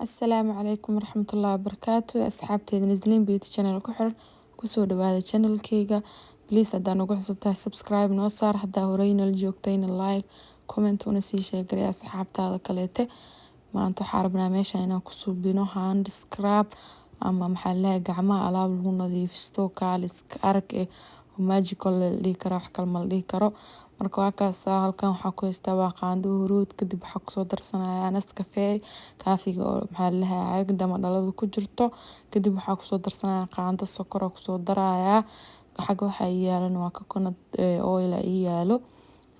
Asalaamu calaykum waraxmatullaahi wabarakaatu. Asxaabteyda Nazlin Beauty Channel ku xiran, kusoo dhawaada channelkeyga. Please, haddaa nagu cusub tahay, subscribe noo saar. Haddaa horey nala joogtayna, like, comment una sii sheegaray asxaabtaada kaleete. Maanta waxaa rabnaa meesha inaan ku suubino hand scrub ama maxaa la gacmaha alaab lagu nadiifisto, kaaliska arag eh, magical la dhihi karo, wax kale ma la dhihi karo. Marka waa kaasa. Halkan waxaa ku haystaa waa qaando huruud. Kadib waxaa kusoo darsanayaa Nescafe kaafiga oo maxaa la dhahaa caagada ama dhalada ku jirto. Kadib waxaa kusoo darsanayaa qaando sokor oo kusoo darayaa. Xagga waxaa ii yaalan waa coconut oil ii yaalo.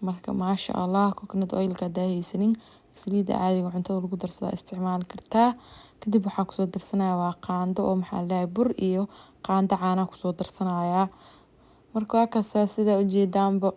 Marka maasha Allah, coconut oilka hadaa haysanin, saliida caadiga cuntada lagu darsadaa isticmaali kartaa. Kadib waxaa kusoo darsanayaa waa qaando oo maxaa la dhahay bur iyo qaando caana kusoo darsanayaa. Marka waa kaasa, sidaa ujeedaanba,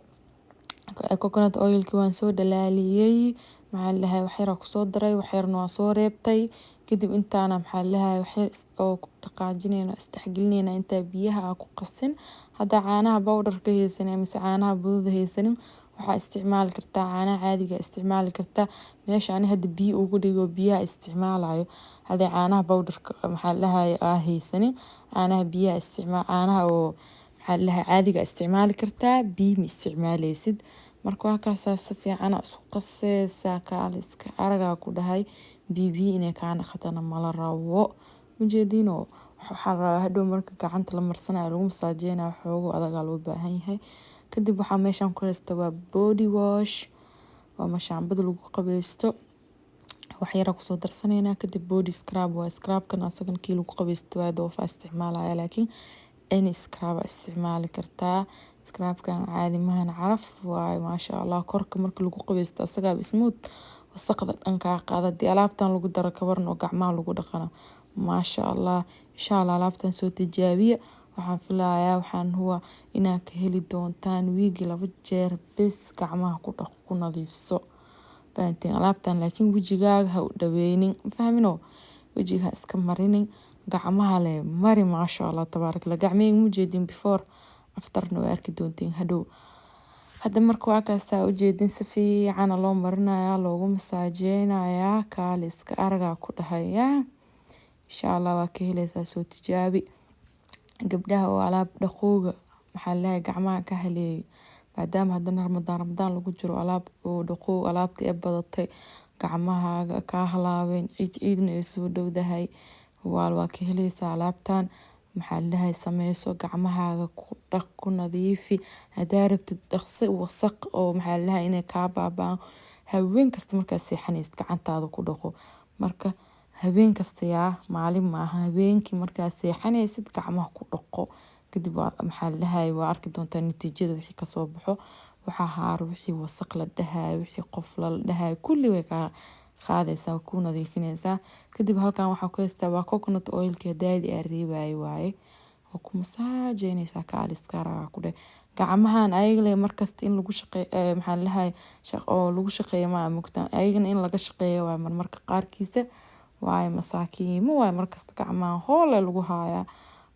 coconut oilki waan soo dhalaaliyey. Maxaa la dhahay, wax yar kusoo daray, wax yarna waan soo reebtay. Kadib intaana maxaa la dhahay wax yar oo ku dhaqaajinayna, isdhexgelinayna intaa biyaha aa ku qasin. Haddaa caanaha powder ka haysanin mise caanaha budada haysanin, waxaa isticmaali kartaa caanaha caadiga isticmaali kartaa. Meesha ani hadda biyo ugu dhigo, biyaha isticmaalayo. Haddii caanaha powderka maxaa la dhahay aa haysanin, caanaha biyaha isticmaal, caanaha oo maxaa la dhahay caadiga isticmaali kartaa, biyo ma isticmaaleysid. Marka waa kaasaa, si fiican isku qaseysaa, kaaliska aragaa ku dhahay. Biyo biyo inay kaa naqatana mala rabo, ujeediino. Waxaa la rabaa hadhow marka gacanta la marsanayo, lagu masaajeynayo, xoogo adagaa loo baahan yahay. Kadib waxaa meeshan ku haysta waa body wash ama shaambada lagu qabeysto, wax yara kusoo darsaneynaa. Kadib body scrub waa scrubkan, asagan kii lagu qabeysto waa Dove isticmaalaya, laakiin any scrub isticmaali kartaa. Scrubkan caadi mahan, caraf waaye, maasha Allah. Korka marka lagu qabeysto, asagaaba smooth wasaqda dhan kaa qaada. Hadii alaabtan lagu daro kabarna oo gacmaha lagu dhaqano, maasha Allah. Insha Allah alaabtan soo tijaabiya. Waxaan filayaa, waxaan huwa inaad ka heli doontaan. Wiigi 2 jeer bes gacmaha ku dhaq, ku nadiifso. Fahanteen? Alaabtan laakiin wejigaaga ha u dhaweynin, fahmino? Wejiga ha iska marinin, gacmaha le mari. Maasha Allah, tabaaraka. Gacmaheyga ma ujeedin, before afterna waa arki doontiin hadhow. Hadda marka waa kaasaa, ujeedin, si fiicana loo marinayaa, loogu masaajeynayaa, kaali iska aragaa ku dhahaya. Insha Allah waa ka heleysaa, soo tijaabi. Gabdhaha oo alaab dhaqowga maxaa la gacmaha ka haleeyay, maadaama haddana Ramadaan Ramadaan lagu jiro, alaab oo dhaqow alaabta ee badatay, gacmahaaga kaa halaabeen, ciid ciidna ay soo dhowdahay, waal waa ka heleysaa alaabtan. Maxaa la dhahay, sameyso, gacmahaaga ku dhaq, ku nadiifi. Hadaa rabtid dhaqsi wasaq oo maxaa la dhahay inay kaa baaba'aan, habeen kasta markaad seexanaysid gacantaada ku dhaqo. Marka habeen kasta, yaa maalin maaha, habeenkii markaad seexanaysid gacmaha ku dhaqo. Kadib waa maxaa la dhahay, waa arki doontaa natiijada wixii kasoo baxo. Waxaa haaro, wixii wasaq la dhahayo, wixii qof la dhahayo, kulli way kaa qaadaysaa, ku nadiifinaysaa. Kadib halkan waxaa ku haystaa waa coconut oilki daadi aa reebayo waaye. Waa ku masaajeynaysaa, kaaliska aragaa ku dheh. Gacmahan ayaga le markasta in lagu shaqeeyo, maxaa la dhahay, oo lagu shaqeeyo ma mugtaan, ayagana in laga shaqeeyo waaye marmarka qaarkiisa waaye. Masaakiimo waaye, markasta gacmaha hoole lagu haayaa.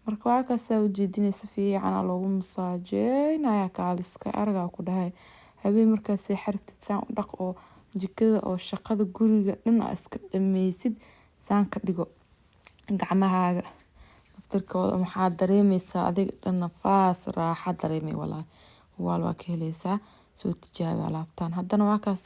Marka waa kaasaa, ujeedinay, si fiican loogu masaajeynaya, kaaliska aragaa ku dhahay. Habeen markaad seexa rabtid, saan u dhaq oo jikada oo shaqada guriga dhan aa iska dhameysid, saan ka dhigo gacmahaaga naftirkooda. Waxaa dareemeysaa adiga dhan nafaas, raaxa dareemay. Walaahi waal waa ka heleysaa. Soo tijaabi alaabtan. Haddana waa kaas.